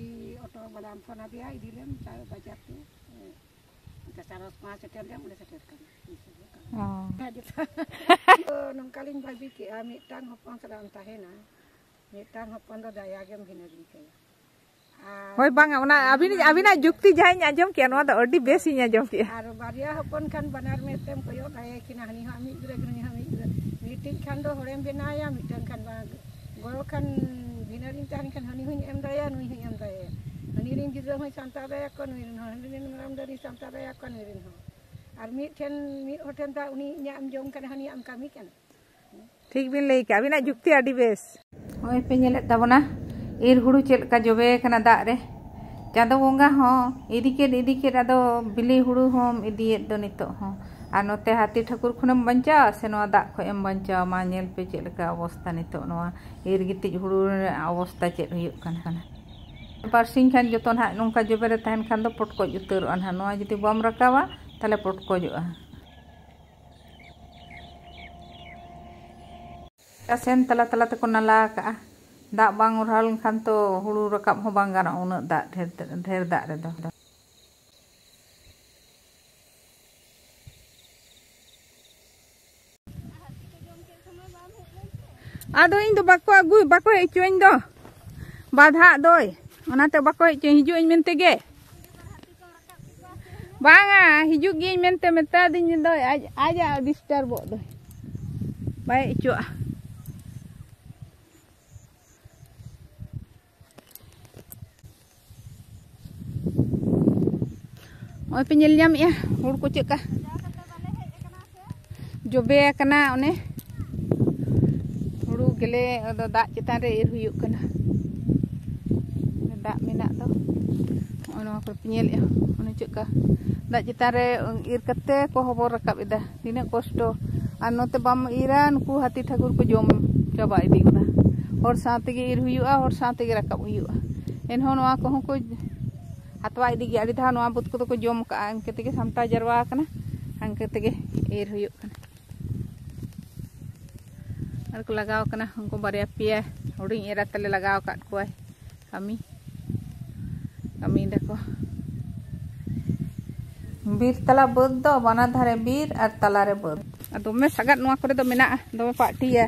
ᱚᱴᱳ ᱵᱟᱞᱟᱢ ᱯᱷᱳᱱ ᱟᱫᱮᱭᱟ, ᱤᱫᱤ ᱞᱮᱢ ᱪᱟ ᱵᱟᱡᱟᱨ ᱛᱮ᱾ ᱦᱮᱸ᱾ ᱚᱱᱠᱟ ᱥᱟᱨᱚᱥ ᱠᱚᱦᱚᱸ ᱥᱮᱴᱮᱨ ᱞᱮᱢ, ᱚᱸᱰᱮ ᱥᱮᱴᱮᱨ ᱠᱟᱱᱟ᱾ ᱚ᱾ ᱦᱮᱸ, ᱡᱚᱛᱚ᱾ ᱛᱚ, ᱱᱚᱝᱠᱟ ᱞᱤᱧ ᱵᱷᱟᱹᱵᱤ ᱠᱮᱜᱼᱟ, ᱢᱤᱫᱴᱟᱝ ᱦᱚᱯᱚᱱ ᱥᱟᱞᱟᱜ ᱮᱢ ᱛᱟᱦᱮᱱᱟ, ᱢᱤᱫᱴᱟᱝ ᱦᱚᱯᱚᱱ ᱫᱚ ᱫᱟᱭᱟ ᱜᱮᱢ ᱵᱷᱤᱱᱟᱹ ᱜᱮ ᱠᱟᱭᱟ᱾ ᱟᱨ ᱦᱳᱭ, ᱵᱟᱝᱟ, ᱚᱱᱟ ᱟᱹᱵᱤᱱ, ᱟᱹᱵᱤᱱᱟᱜ ᱡᱩᱠᱛᱤ ᱡᱟᱦᱟᱸᱧ ᱟᱸᱡᱚᱢ ᱠᱮᱜᱼᱟ, ᱱᱚᱣᱟ ᱫᱚ ᱟᱹᱰᱤ ᱵᱮᱥᱤᱧ ᱟᱸᱡᱚᱢ ᱠᱮᱜᱼᱟ᱾ ᱟᱨ ᱵᱟᱨᱭᱟ ᱦᱚᱯᱚᱱ ᱠᱷᱟᱱ ᱵᱟᱱᱟᱨ ᱢᱮᱫ ᱛᱮᱢ ᱠᱚᱭᱚᱜ ᱫᱟᱲᱮᱭᱟᱠᱤᱱᱟ, ᱦᱟᱹᱱᱤ ᱦᱚᱸ ᱟᱢᱤᱡ ᱜᱤᱫᱽᱨᱟᱹ, ᱱᱩᱭ ᱦᱚᱸ ᱟᱢᱤᱡ ᱜᱤᱫᱽᱨᱟᱹ᱾ ᱢᱤᱫᱴᱤᱡ ᱠᱷᱟᱱ ᱫᱚ ᱦᱚᱲᱮᱢ ᱵᱮᱱᱟᱣᱮᱭᱟ, ᱢᱤᱫᱴᱟᱝ ᱠᱷᱟᱱ ᱵᱟᱝ᱾ ᱜᱚᱲᱚ ᱠᱷᱟᱱ ᱵᱷᱤᱱᱟᱹ ᱨᱤᱧ ᱛᱟᱦᱮᱱ ᱠᱷᱟᱱ ᱦᱟᱹᱱᱤ ᱦᱚᱸᱧ ᱮᱢ ᱫᱟᱲᱮᱭᱟᱭᱟ, ᱱᱩᱭ ᱦᱚᱸᱧ ᱮᱢ ᱫᱟᱲᱮᱭᱟᱭᱟ᱾ ᱦᱟᱹᱱᱤ ᱨᱤᱱ ᱜᱤᱫᱽᱨᱟᱹ ᱦᱚᱸᱭ ᱥᱟᱢᱴᱟᱣ ᱫᱟᱲᱮᱭᱟᱠᱚᱣᱟ, ᱱᱩᱭ ᱨᱤᱱ ᱦᱚᱸ, ᱦᱟᱹᱱᱤ ᱨᱤᱱ ᱢᱮᱨᱚᱢ ᱰᱟᱹᱝᱨᱤᱧ ᱥᱟᱢᱴᱟᱣ ᱫᱟᱲᱮᱭᱟᱠᱚᱣᱟ, ᱱᱩᱭ ᱨᱤᱱ ᱦᱚᱸ᱾ ᱟᱨ ᱢᱤᱫ ᱴᱷᱮᱱ, ᱢᱤᱫ ᱦᱚᱲ ᱴᱷᱮᱱ ᱫᱚ ᱩᱱᱤ ᱤᱧᱟᱜ ᱮᱢ ᱡᱚᱢ ᱠᱟᱱᱟ, ᱦᱟᱹᱱᱤᱭᱟᱜ ᱮᱢ ᱠᱟᱹᱢᱤ ᱠᱟᱱᱟ᱾ ᱴᱷᱤᱠ ᱵᱤᱱ ᱞᱟᱹᱭ ᱠᱮᱜᱼᱟ, ᱟᱹᱵᱤᱱᱟᱜ ᱡᱩᱠᱛᱤ ᱟᱹᱰᱤ ᱵᱮᱥ᱾ ᱱᱚᱜᱼᱚᱭ ᱯᱮ ᱧᱮᱞᱮᱫ ᱛᱟᱵᱚᱱᱟ, ᱤᱨ ᱦᱩᱲᱩ ᱪᱮᱫ ᱞᱮᱠᱟ ᱡᱚᱵᱮ ᱠᱟᱱᱟ ᱫᱟᱜ ᱨᱮ᱾ ᱪᱟᱸᱫᱚ ᱵᱚᱸᱜᱟ ᱦᱚᱸ ᱤᱫᱤ ᱠᱮᱫ, ᱤᱫᱤ ᱠᱮᱫ, ᱟᱫᱚ ᱵᱤᱞᱤ ᱦᱩᱲᱩ ᱦᱚᱸᱢ ᱤᱫᱤᱭᱮᱫ ᱫᱚ ᱱᱤᱛᱚᱜ ᱦᱚᱸ᱾ ᱟᱨ ᱱᱚᱛᱮ ᱦᱟᱹᱛᱤ ᱴᱷᱟᱹᱠᱩᱨ ᱠᱷᱚᱱᱮᱢ ᱵᱟᱧᱪᱟᱣᱟ ᱥᱮ ᱱᱚᱣᱟ ᱫᱟᱜ ᱠᱷᱚᱱ ᱮᱢ ᱵᱟᱧᱪᱟᱣᱟ? ᱢᱟ ᱧᱮᱞ ᱯᱮ ᱪᱮᱫ ᱞᱮᱠᱟ ᱚᱵᱚᱥᱛᱟ ᱱᱤᱛᱚᱜ, ᱱᱚᱣᱟ ᱤᱨ ᱜᱤᱛᱤᱡ ᱦᱩᱲᱩ ᱨᱮᱱᱟᱜ ᱚᱵᱚᱥᱛᱟ ᱪᱮᱫ ᱦᱩᱭᱩᱜ ᱠᱟᱱᱟ᱾ ᱵᱟᱨᱥᱤᱧ ᱠᱷᱟᱱ ᱡᱚᱛᱚ ᱱᱟᱦᱟᱜ ᱱᱚᱝᱠᱟ ᱡᱚᱵᱮ ᱨᱮ ᱛᱟᱦᱮᱱ ᱠᱷᱟᱱ ᱫᱚ ᱯᱚᱴᱠᱚᱡ ᱩᱛᱟᱹᱨᱚᱜᱼᱟ ᱱᱟᱦᱟᱜ᱾ ᱱᱚᱣᱟ ᱡᱩᱫᱤ ᱵᱟᱢ ᱨᱟᱠᱟᱵᱟ, ᱛᱟᱦᱞᱮ ᱯᱚᱴᱠᱚᱡᱚᱜᱼᱟ᱾ ᱚᱠᱟ ᱥᱮᱱ ᱛᱟᱞᱟ ᱛᱟᱞᱟ ᱛᱮᱠᱚ ᱱᱟᱞᱟ ᱟᱠᱟᱜᱼᱟ᱾ ᱫᱟᱜ ᱵᱟᱝ ᱚᱨᱦᱟᱣ ᱞᱮᱱᱠᱷᱟᱱ ᱛᱚ ᱦᱩᱲᱩ ᱨᱟᱠᱟᱵ ᱦᱚᱸ ᱵᱟᱝ ᱜᱟᱱᱚᱜᱼᱟ ᱩᱱᱟᱹᱜ ᱫᱟᱜ, ᱰᱷᱮᱨ, ᱰᱷᱮᱨ ᱫᱟᱜ ᱨᱮᱫᱚ᱾ ᱟᱫᱚ ᱤᱧ ᱫᱚ ᱵᱟᱠᱚ ᱟᱹᱜᱩ, ᱵᱟᱠᱚ ᱦᱮᱡ ᱦᱚᱪᱚᱧ ᱫᱚ, ᱵᱟᱫᱷᱟᱜ ᱫᱚᱭ, ᱚᱱᱟᱛᱮ ᱵᱟᱠᱚ ᱦᱮᱡ ᱦᱚᱪᱚᱧ, ᱦᱤᱡᱩᱜ ᱟᱹᱧ ᱢᱮᱱᱛᱮ ᱜᱮ᱾ ᱵᱟᱝᱟ, ᱦᱤᱡᱩᱜ ᱜᱤᱭᱟᱹᱧ ᱢᱮᱱᱛᱮ ᱢᱮᱛᱟᱫᱤᱧ ᱫᱚᱭ, ᱟᱡ, ᱟᱡᱟᱜ ᱰᱤᱥᱴᱟᱨᱵᱚᱜ ᱫᱚᱭ, ᱵᱟᱭ ᱦᱮᱡ ᱦᱚᱪᱚᱣᱟᱜᱼᱟ᱾ ᱱᱚᱜᱼᱚᱭ ᱯᱮ ᱧᱮᱞ ᱧᱟᱢᱮᱜᱼᱟ ᱦᱩᱲᱩ ᱠᱚ ᱪᱮᱫ ᱞᱮᱠᱟ ᱡᱚᱵᱮ ᱟᱠᱟᱱᱟ᱾ ᱚᱱᱮ ᱦᱩᱲᱩ ᱜᱮᱞᱮ ᱟᱫᱚ ᱫᱟᱜ ᱪᱮᱛᱟᱱ ᱨᱮ ᱤᱨ ᱦᱩᱭᱩᱜ ᱠᱟᱱᱟ᱾ ᱫᱟᱜ ᱢᱮᱱᱟᱜ ᱫᱚ ᱱᱚᱜᱼᱚᱭ ᱱᱚᱣᱟ ᱠᱚᱨᱮ ᱯᱮ ᱧᱮᱞᱮᱜᱼᱟ, ᱚᱱᱮ ᱪᱮᱫ ᱞᱮᱠᱟ ᱫᱟᱜ ᱪᱮᱛᱟᱱ ᱨᱮ ᱤᱨ ᱠᱟᱛᱮ ᱠᱚ ᱦᱚᱵᱚᱨ ᱨᱟᱠᱟᱵ ᱮᱫᱟ᱾ ᱛᱤᱱᱟᱹᱜ ᱠᱚᱥᱴᱚ᱾ ᱟᱨ ᱱᱚᱛᱮ ᱵᱟᱢ ᱤᱨᱟ, ᱱᱩᱠᱩ ᱦᱟᱹᱛᱤ ᱴᱷᱟᱹᱠᱩᱨ ᱠᱚ ᱡᱚᱢ ᱪᱟᱵᱟ ᱤᱫᱤ ᱜᱚᱫᱟ᱾ ᱦᱚᱲ ᱥᱟᱶ ᱛᱮᱜᱮ ᱤᱨ ᱦᱩᱭᱩᱜᱼᱟ, ᱦᱚᱲ ᱥᱟᱶ ᱛᱮᱜᱮ ᱨᱟᱠᱟᱵ ᱦᱩᱭᱩᱜᱼᱟ᱾ ᱮᱱᱦᱚᱸ ᱱᱚᱣᱟ ᱠᱚᱦᱚᱸ ᱠᱚ ᱦᱟᱛᱣᱟ ᱤᱫᱤ ᱜᱮᱭᱟ᱾ ᱟᱹᱰᱤ ᱫᱷᱟᱣ ᱱᱚᱣᱟ ᱵᱟᱹᱫᱽ ᱠᱚᱫᱚ ᱠᱚ ᱡᱚᱢ ᱠᱟᱜᱼᱟ᱾ ᱤᱱᱠᱟᱹ ᱛᱮᱜᱮ ᱥᱟᱢᱴᱟᱣ ᱡᱟᱨᱣᱟ ᱟᱠᱟᱱᱟ, ᱤᱱᱠᱟᱹ ᱛᱮᱜᱮ ᱤᱨ ᱦᱩᱭᱩᱜ ᱠᱟᱱᱟ᱾ ᱟᱨ ᱠᱚ ᱞᱟᱜᱟᱣ ᱠᱟᱱᱟ ᱩᱱᱠᱩ ᱵᱟᱨᱭᱟ ᱯᱮᱭᱟ ᱦᱩᱰᱤᱧ ᱮᱨᱟ ᱛᱟᱞᱮ ᱞᱟᱜᱟᱣ ᱟᱠᱟᱫ ᱠᱚᱣᱟᱭ᱾ ᱠᱟᱹᱢᱤ, ᱠᱟᱹᱢᱤᱭ ᱫᱟᱠᱚ᱾ ᱵᱤᱨ ᱛᱟᱞᱟ ᱵᱟᱹᱫᱽ ᱫᱚ, ᱵᱟᱱᱟᱨ ᱫᱷᱟᱨᱮ ᱵᱤᱨ ᱟᱨ ᱛᱟᱞᱟᱨᱮ ᱵᱟᱹᱫᱽ᱾ ᱟᱨ ᱫᱚᱢᱮ ᱥᱟᱜᱟᱫ ᱱᱚᱣᱟ ᱠᱚᱨᱮ ᱫᱚ ᱢᱮᱱᱟᱜᱼᱟ, ᱫᱚᱢᱮ ᱯᱟᱹᱴᱤᱭᱟ᱾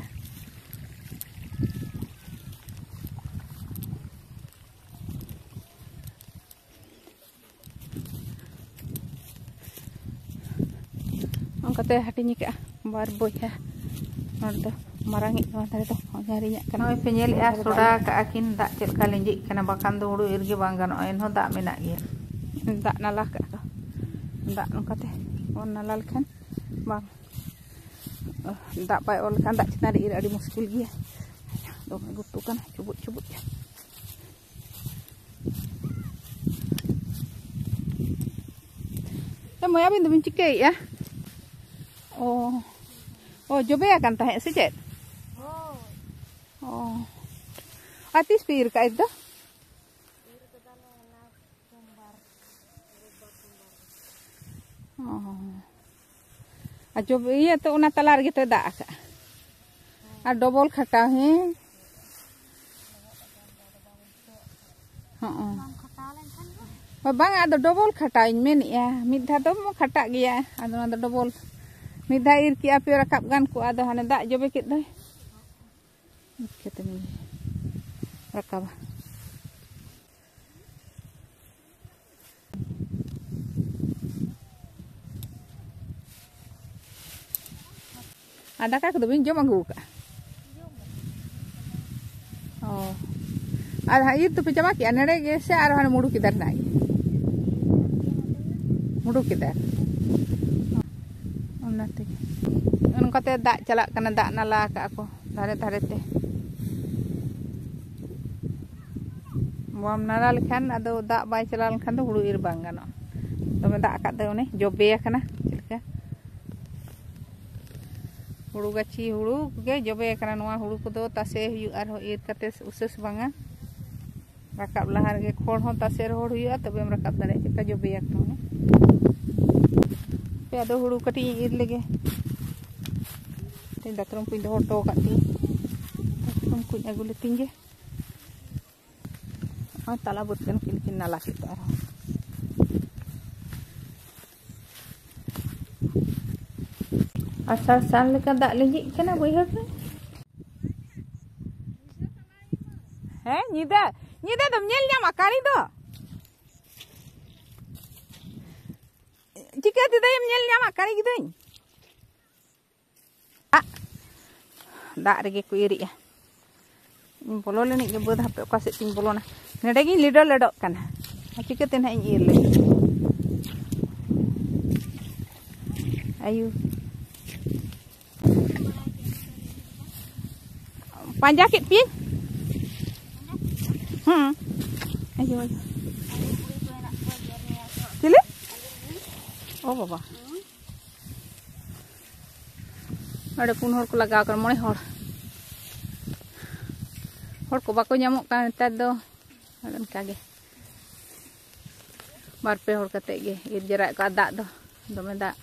ᱚᱱᱠᱟᱛᱮ ᱦᱟᱹᱴᱤᱧ ᱟᱠᱟᱫᱼᱟ ᱵᱟᱨ ᱵᱚᱭᱦᱟ᱾ ᱱᱚᱰᱮ ᱫᱚ ᱢᱟᱨᱟᱝ ᱤᱡ, ᱱᱚᱣᱟ ᱫᱷᱟᱨᱮ ᱫᱚ ᱦᱩᱰᱤᱧᱟᱜ ᱠᱟᱱᱟ᱾ ᱱᱚᱜᱼᱚᱭ ᱯᱮ ᱧᱮᱞᱮᱫᱼᱟ, ᱥᱚᱰᱟ ᱟᱠᱟᱫᱼᱟ ᱠᱤᱱ, ᱫᱟᱜ ᱪᱮᱫ ᱞᱮᱠᱟ ᱞᱤᱸᱡᱤᱜ ᱠᱟᱱᱟ, ᱵᱟᱠᱷᱟᱱ ᱫᱚ ᱦᱩᱲᱩ ᱤᱨ ᱜᱮ ᱵᱟᱝ ᱜᱟᱱᱚᱜᱼᱟ, ᱮᱱᱦᱚᱸ ᱫᱟᱜ ᱢᱮᱱᱟᱜ ᱜᱮᱭᱟ᱾ ᱫᱟᱜ ᱱᱟᱞᱟ ᱠᱟᱜᱼᱟ ᱠᱚ, ᱫᱟᱜ ᱱᱚᱝᱠᱟᱛᱮ ᱵᱚᱱ ᱱᱟᱞᱟ ᱞᱮᱠᱷᱟᱱ ᱵᱟᱝ, ᱫᱟᱜ ᱵᱟᱭ ᱚᱨ ᱞᱮᱠᱷᱟᱱ ᱫᱟᱜ ᱪᱮᱛᱟᱱ ᱨᱮ ᱤᱨ ᱟᱹᱰᱤ ᱢᱩᱥᱠᱤᱞ ᱜᱮᱭᱟ᱾ ᱫᱚᱢᱮ ᱜᱩᱛᱩ ᱠᱟᱱᱟ, ᱪᱩᱵᱩᱡ ᱪᱩᱵᱩᱡ᱾ ᱮ ᱢᱟᱹᱭ, ᱟᱹᱵᱤᱱ ᱫᱚᱵᱤᱱ ᱪᱤᱠᱟᱹᱭᱮᱫᱼᱟ? ᱚ, ᱚ, ᱡᱚᱵᱮ ᱟᱠᱟᱱ ᱛᱟᱦᱮᱸᱫ ᱥᱮ ᱪᱮᱫ? ᱚ, ᱟᱨ ᱛᱤᱥ ᱯᱮ ᱤᱨ ᱠᱟᱜᱼᱟ ᱤᱨ ᱫᱚ? ᱚ, ᱟᱨ ᱡᱚᱵᱮ ᱤᱭᱟᱹ ᱛᱚ, ᱚᱱᱟ ᱛᱟᱞᱟ ᱨᱮᱜᱮ ᱛᱚᱭ ᱫᱟᱜ ᱟᱠᱟᱜᱼᱟ᱾ ᱟᱨ ᱰᱚᱵᱚᱞ ᱠᱷᱟᱴᱟᱣ, ᱦᱮᱸ᱾ ᱦᱚᱸ᱾ ᱦᱳᱭ, ᱵᱟᱝ, ᱟᱫᱚ ᱰᱚᱵᱚᱞ ᱠᱷᱟᱴᱟᱣ ᱤᱧ ᱢᱮᱱᱮᱫᱼᱟ᱾ ᱢᱤᱫ ᱫᱷᱟᱣ ᱫᱚ ᱠᱷᱟᱴᱟᱜ ᱜᱮᱭᱟ, ᱟᱫᱚ ᱚᱱᱟ ᱫᱚ ᱰᱚᱵᱚᱞ᱾ ᱢᱤᱫ ᱫᱷᱟᱣ ᱤᱨ ᱠᱮᱜᱼᱟ ᱯᱮ, ᱨᱟᱠᱟᱵ ᱜᱟᱱ ᱠᱚᱜᱼᱟ, ᱟᱫᱚ ᱦᱟᱱᱮ ᱫᱟᱜ ᱡᱚᱵᱮ ᱠᱮᱫ ᱫᱚᱭ᱾ ᱪᱤᱠᱟᱹᱛᱮᱢ ᱨᱟᱠᱟᱵᱟ? ᱟᱨ ᱫᱟᱠᱟ ᱠᱚᱫᱚ ᱵᱤᱱ ᱡᱚᱢ ᱟᱹᱜᱩ ᱟᱠᱟᱫᱼᱟ? ᱚ, ᱟᱨ ᱦᱟᱸᱜ ᱤᱨ ᱫᱚᱯᱮ ᱪᱟᱵᱟ ᱠᱮᱜᱼᱟ ᱱᱚᱰᱮ ᱜᱮ ᱥᱮ ᱟᱨ ᱦᱟᱱᱮ ᱢᱩᱰᱩ ᱠᱮᱫᱟᱨ ᱦᱮᱱᱟᱜ ᱜᱮᱭᱟ? ᱢᱩᱰᱩ ᱠᱮᱫᱟᱨ᱾ ᱚᱱᱟ ᱛᱮᱜᱮ ᱱᱚᱝᱠᱟᱛᱮ ᱫᱟᱜ ᱪᱟᱞᱟᱜ ᱠᱟᱱᱟ, ᱫᱟᱜ ᱱᱟᱞᱟ ᱟᱠᱟᱫᱼᱟ ᱠᱚ ᱫᱷᱟᱨᱮ ᱫᱷᱟᱨᱮ ᱛᱮ᱾ ᱵᱟᱢ ᱱᱟᱞᱟ ᱞᱮᱠᱷᱟᱱ, ᱟᱫᱚ ᱫᱟᱜ ᱵᱟᱭ ᱪᱟᱞᱟᱣ ᱞᱮᱱᱠᱷᱟᱱ ᱫᱚ ᱦᱩᱲᱩ ᱤᱨ ᱵᱟᱝ ᱜᱟᱱᱚᱜᱼᱟ᱾ ᱫᱚᱢᱮ ᱫᱟᱜ ᱟᱠᱟᱫ ᱫᱚᱭ, ᱚᱱᱮ ᱡᱚᱵᱮ ᱟᱠᱟᱱᱟ ᱪᱮᱫ ᱞᱮᱠᱟ᱾ ᱦᱩᱲᱩ ᱜᱟᱹᱪᱷᱤ, ᱦᱩᱲᱩ ᱜᱮ ᱡᱚᱵᱮ ᱟᱠᱟᱱᱟ᱾ ᱱᱚᱣᱟ ᱦᱩᱲᱩ ᱠᱚᱫᱚ ᱛᱟᱥᱮ ᱦᱩᱭᱩᱜᱼᱟ, ᱟᱨᱦᱚᱸ ᱤᱨ ᱠᱟᱛᱮ ᱩᱥᱟᱹᱥ ᱵᱟᱝᱟ᱾ ᱨᱟᱠᱟᱵ ᱞᱟᱦᱟ ᱨᱮᱜᱮ ᱠᱷᱚᱲ ᱦᱚᱸ ᱛᱟᱥᱮ ᱨᱚᱦᱚᱲ ᱦᱩᱭᱩᱜᱼᱟ, ᱛᱚᱵᱮᱢ ᱨᱟᱠᱟᱵ ᱫᱟᱲᱮᱭᱟᱜᱼᱟ᱾ ᱪᱮᱫᱠᱟ ᱡᱚᱵᱮ ᱟᱠᱟᱱᱟ, ᱚᱱᱮ᱾ ᱦᱟᱯᱮ, ᱟᱫᱚ ᱦᱩᱲᱩ ᱠᱟᱹᱴᱤᱡ ᱤᱧ ᱤᱨ ᱞᱮᱜᱮ᱾ ᱛᱮᱦᱮᱧ ᱫᱟᱛᱨᱚᱢ ᱠᱚᱧ ᱫᱚᱦᱚ ᱦᱚᱴᱚ ᱟᱠᱟᱫ ᱛᱤᱧ, ᱫᱟᱛᱨᱚᱢ ᱠᱚᱧ ᱟᱹᱜᱩ ᱞᱮᱛᱤᱧ ᱜᱮ᱾ ᱱᱚᱜᱼᱚᱭ ᱛᱟᱞᱟ ᱵᱟᱹᱫᱽ ᱠᱟᱱ ᱠᱤᱱ, ᱠᱤᱱ ᱱᱟᱞᱟ ᱠᱮᱫ ᱫᱚ ᱟᱨᱦᱚᱸ᱾ ᱟᱥᱟᱲ ᱥᱟᱱ ᱞᱮᱠᱟ ᱫᱟᱜ ᱞᱤᱸᱡᱤᱜ ᱠᱟᱱᱟ ᱵᱟᱹᱭᱦᱟᱹᱲ ᱨᱮ᱾ ᱦᱮᱸ, ᱧᱤᱫᱟᱹ, ᱧᱤᱫᱟᱹ ᱫᱚᱢ ᱧᱮᱞ ᱧᱟᱢᱟ ᱠᱟᱹᱲᱤ ᱫᱚ᱾ ᱪᱤᱠᱟᱹ ᱛᱮᱫᱚᱭᱮᱢ ᱧᱮᱞ ᱧᱟᱢᱟ ᱠᱟᱹᱲᱤ ᱜᱤᱫᱟᱹᱧ? ᱫᱟᱜ, ᱫᱟᱜ ᱨᱮᱜᱮ ᱠᱚ ᱤᱨᱮᱜᱼᱟ᱾ ᱤᱧ ᱵᱚᱞᱚ ᱞᱮᱱᱤᱡ ᱜᱮ ᱵᱟᱹᱫᱽ, ᱦᱟᱯᱮ ᱚᱠᱟ ᱥᱮᱫ ᱛᱤᱧ ᱵᱚᱞᱚᱱᱟ᱾ ᱱᱚᱸᱰᱮ ᱜᱤᱧ ᱞᱤᱰᱚ ᱞᱮᱰᱚᱜ ᱠᱟᱱᱟ᱾ ᱟᱨ ᱪᱤᱠᱟᱹᱛᱮ ᱱᱟᱦᱟᱜ ᱤᱧ ᱤᱨ ᱞᱟᱹᱜᱤᱫ? ᱟᱭᱩ᱾ ᱯᱟᱸᱡᱟ ᱠᱮᱫ ᱯᱮᱭᱟᱹᱧ᱾ ᱦᱩᱸ᱾ ᱟᱭᱳ, ᱟᱭᱳ᱾ ᱪᱤᱞᱤ? ᱚ ᱵᱟᱵᱟ᱾ ᱚᱸᱰᱮ ᱯᱩᱱ ᱦᱚᱲ ᱠᱚ ᱞᱟᱜᱟᱣ ᱠᱟᱱᱟ, ᱢᱚᱬᱮ ᱦᱚᱲ᱾ ᱦᱚᱲ ᱠᱚ ᱵᱟᱠᱚ ᱧᱟᱢᱚᱜ ᱠᱟᱱᱟ ᱱᱮᱛᱟᱨ ᱫᱚ᱾ ᱚᱱᱮ ᱚᱱᱠᱟ ᱜᱮ ᱵᱟᱨ ᱯᱮ ᱦᱚᱲ ᱠᱟᱛᱮ ᱜᱮ ᱤᱨ ᱡᱟᱣᱨᱟᱭᱮᱫ ᱠᱚᱣᱟ᱾ ᱫᱟᱜ ᱫᱚ ᱫᱚᱢᱮ ᱫᱟᱜ᱾